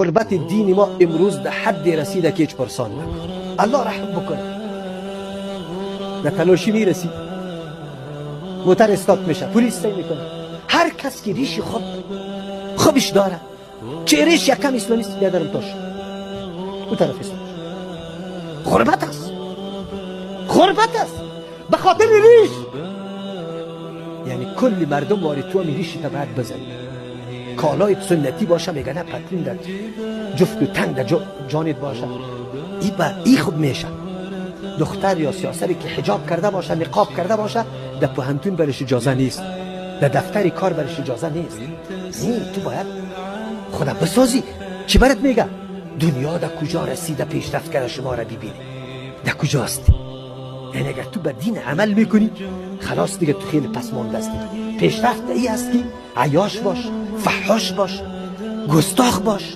غربت دین ما امروز در حد رسیده که هیچ پرسان نکن. الله رحم بکنه. در تلاشی میرسی، موتر استاپ میشه، پلیس سعی میکنه. هر کس که ریش خوب خوبش داره، چهرهش یکم اسلامی است، بیادرم تاش او طرف اسلام. غربت است، غربت است به خاطر ریش. یعنی کل مردم وارد تو همی ریش تا باید بزنی. کالای سنتی باشه، میگه نه، پتلون در جفت و تنگ در جانت باشه، ای با ای خوب میشه. دختر یا سیاسری که حجاب کرده باشه، نقاب کرده باشه، در پوهنتون برش اجازه نیست، در دفتر کار برش اجازه نیست. نه، تو باید خدا بسازی. چی برات میگه؟ دنیا در کجا رسیده، پیشرفت کرده، شما را ببینی در کجاست. یعنی اگر تو به دین عمل میکنی، خلاص دیگه، تو خیلی پس مانده هستی. پیشرفت ای است که عیاش باش، فحاش باش، گستاخ باش.